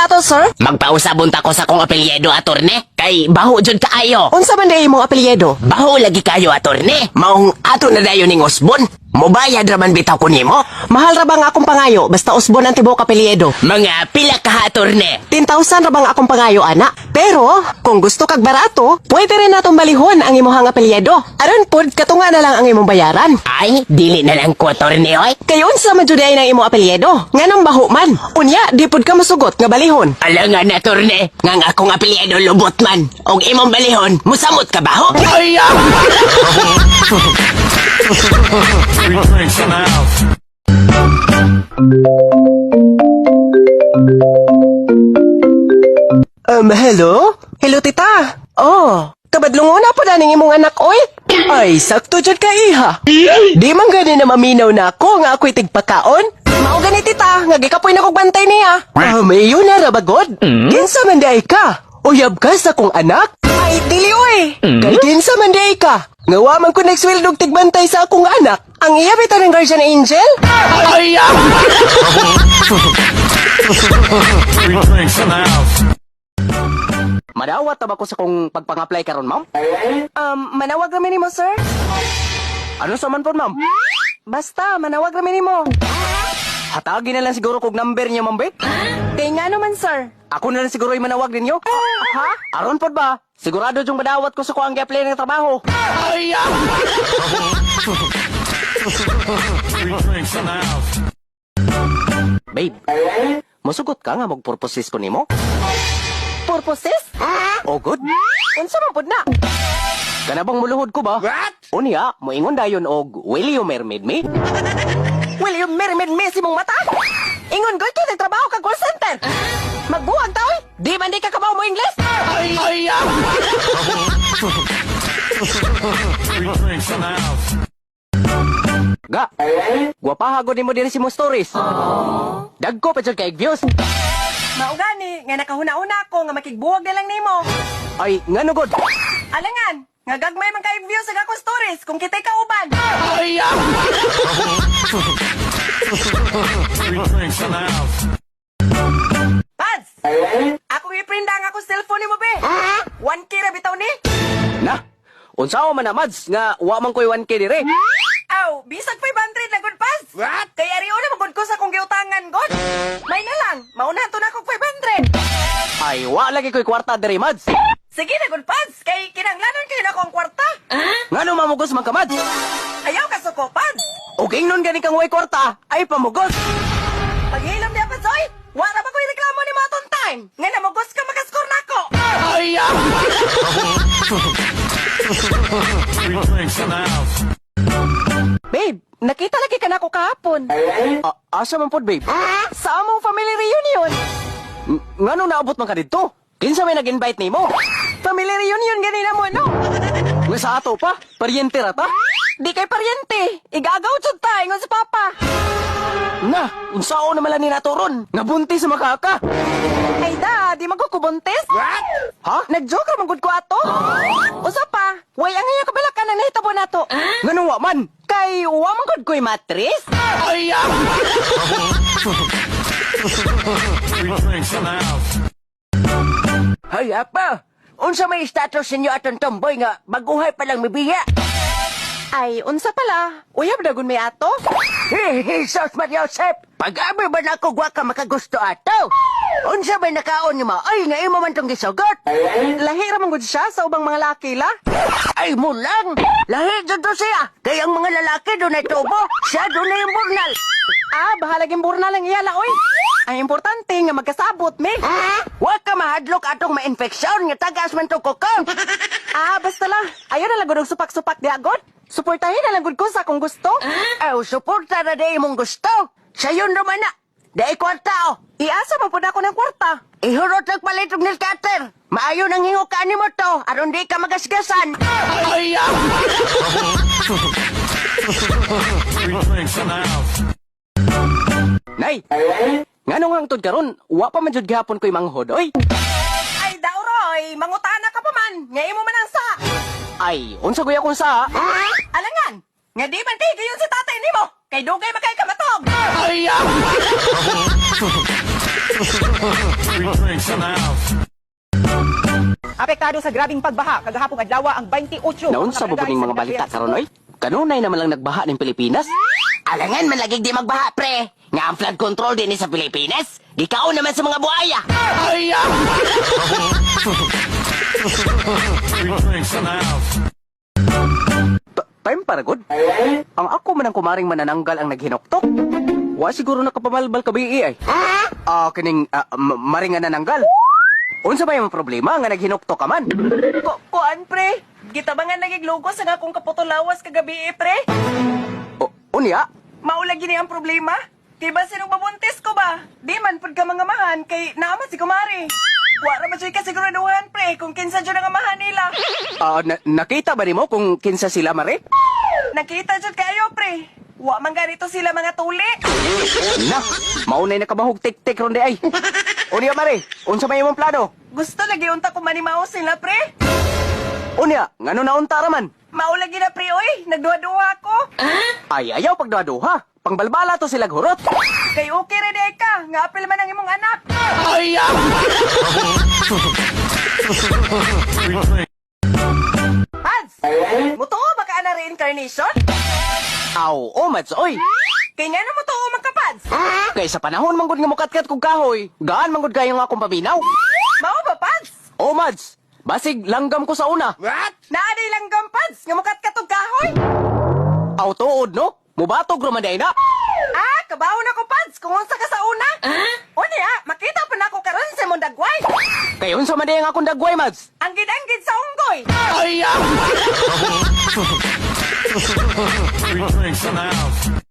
nato, sir? Magpausabon ta ko sa akong apelyido, atorne. Kay baho jud kaayo. Unsa man diay imong apelyido? Baho lagi kayo, atorne. Maong ato na dayon ning usbon. Mobayad raman bitaw ko nimo. Mahal ra ba ang akong pangayo basta usbon ang tibuok apelyido? Mga pila ka, atorne? 10,000 ra bang akong pangayo, ana? Pero, kung gusto kag barato, pwede rin natong balihon ang imuhang apelyido. Aron pod, katunga na lang ang imong bayaran. Ay, dili na lang ko, atorne, oy. Kay unsa man jud ay nang imong apelyido? Nganong baho man? Unya, di pod ka masugot nga balihon. Alangan, atorne, ngang akong apelyido lubot man. Og imong balihon, musamot ka baho? Free drinks in the house. Hello? Hello, tita. Oh, kabadlungon na po na ning imong anak, oy. Ay, sakto jud ka, iha. Di man gani na maminaw na ako nga ako'y tigpakaon. Mao gani, tita, nga gikapoy na kog bantay niya. Iyon na ra bagod. Kinsa man diay ka? Uyab ka sa kong anak? Ay, dili oy. Kay kinsa man diay ka? Nga wa man ko nagsweldo og tigbantay sa akong anak. Ang iya bitaw ng guardian angel? Free drinks in the house. Madawat ta ba ko sa kong pagpang-apply karon, ma'am? Manawag ra nimo, sir? Ano sa man po, ma'am? Basta, manawag ra nimo. Hatagi na lang siguro kog number niya, ma'am, be. Kay nga naman, sir. Ako na lang siguro ay manawag ninyo. Ha? Aron pod ba? Sigurado yung madawat ko sa kuang gi-apply ng trabaho. Free drinks in the house. Babe, musugot ka nga mag-purposes ko nimo? Purposes? Oh, good. Unsa man pud na? Kana bang muluhod ko ba? What? Unya, moingon dayon og will you mermaid me? Will you marry me si mong mata? Ingon goy kay trabaho ka call center. Magbuwag ta oy. Di man di ka kabaw mo Ingles. Free drinks in the house. Ga, guwapaha gud nimo diri si mo stories. Dagko pa jud kay views. Mao gani nga nakahuna-una ako nga makigbuwag na lang nimo. Ay, ngano god? Alangan, nga gagmay man kay views sa akong stories kung kitay kauban. Free drinks in the house. Pads. Ako giprinda ang akong cellphone nimo be. 1K ra bitaw ni. Na, unsaon man na Mads nga wa man koy 1K dire. Aw, bisag 500 na good pass. What? Kay ari una magud ko sa akong giutangan god. May na lang, maunahan to na akong 500. Ay, wa lagi ko'y kwarta dire, Mads. Sige na good pads, kay kinanglanon kayo na akong kwarta. Ngano mamugos man ka, Mads? Ayaw ka suko, pads. Og ingnon gani kang way kwarta, ay pamugos. Paghilom niya pa, Zoy! Wala ba ko'y reklamo ni Maton Time? Nga namugos ka makaskor nako! Free drinks in the house. Babe, nakita lagi ka na ako kahapon. Ah, asa man pod, babe? Sa among family reunion. Ngano naabot man ka didto? Kinsa may nag-invite nimo? Family reunion ganina mo, no? Nga sa ato pa, paryente ra ta? Di kay paryente. Igagaw jud ta, ingon si Papa. Na, unsaon naman lang ni nato ron? Nga buntis sa makaka. Ay da, di magkukubuntis? What? Ha? Nag-joke ra man gud ko ato. Usa pa, way ang iya kabalakan ang nahitabo nato. Ngano wa man? Kay wa man gud ko'y matris. Free drinks in the house. Hay, apa. Unsa may status ninyo atong tomboy nga baguhay pa lang mibiya? Ay, unsa pala? Uyab dagon may ato? Jesus Maria Joseph! Pag-abi ba na ako gwa ka makagusto ato? Unsa may nakaon nimo? Ay, nga imo man tong gisugot. Lahi ra man gud siya sa ubang mga laki la. Ay mo lang. Lahi jud to siya. Kay ang mga lalaki dunay tubo, siya dunay yung burnal. Ah, bahala gimbur na lang iya la oy. Ang importante nga magkasabot me. Wa ka mahadlok atong ma-infeksyon nga tagas man to kokong. Ah, basta la. Ayaw na lang gud og supak-supak di agod. Suportahin na lang gud ko sa akong gusto. Aw, suporta na di imong gusto. Sayon naman na. Dai kwarta oh. Iasa man pud ako ng kwarta. Ihurot lang palit og nail cutter. Maayo nang hingukaan nimo to aron di ka magasgasan. Free drinks in the house. Nay, nganong hangtod karon, wa pa man jud gihapon ko'y manghod, oy. Ay, daw Roy, mangutana ka pa man. Nga imo man ang sa. Ay, unsa guya kung sa? Alangan, nga di man kay gayon si tatay nimo. Kay dugay man kay kamatog. Free drinks in the house. Apektado sa grabing pagbaha kagahapong adlaw ang 28 Naunsa ba po ning mga balita karon oy? Kanunay naman lang nagbaha ning Pilipinas. Alangan man lagi di magbaha, pre. Nga ang flood control din sa Pilipinas. Gikaon naman sa mga buaya. Free drinks in the house. Time para good. Ang ako man ang kumaring manananggal ang naghinuktok. Wa siguro nakapamalbal ka BE ay. Ah, kining maring nga nananggal. Unsa ba yung problema nga naghinuktok ka man? Kuan, pre. Gitabangan nagiglugo sa akong kaputulawas kagabi, eh, pre. O, unya? Maula gini ang problema. Kay ba sinong mabuntis ko ba? Di man pud ka mga mahan kay naman si kumari. Wa ra man jud kasiguraduhan, pre, kung kinsa jud ang amahan nila. Ah, nakita ba nimo kung kinsa sila mare? Nakita jud kayo, pre. Wa man ganito sila mga tuli. Na, maunay nakabahog tik-tik ron di ay. Unya mare, unsa may imong plano? Gusto lagi unta ko manimaw sila, pre. Unya, ngano naunta ra man? Maula gina, pre, oy. Nagduha-duha ko. Ay, ayaw pagduha-duha. Pangbalbala to sila hurot. Kay okay ra di ka. Nga apil man ang imong anak. Free drinks. Pads, mutuo ba ka na reincarnation? Aw, o mads, oy. Kay ngano mutuo man ka, Pads? Kay sa panahon manggod nga mukatkat kog kahoy, gaan manggod kayo nga akong paminaw. Mao ba, Pads? O mads, basig langgam ko sa una. Naaday langgam, Pads, nga mukat og kahoy. Aw tuod no, mubatog ra man day na. Ah, kabaho na ko, Pads, kung unsa ka sa una. Unya, makita pa na ako karon sa imong dagway. Kay unsa man day ang akong dagway, mads? Anggid-anggid sa unggoy. Free drinks in the house.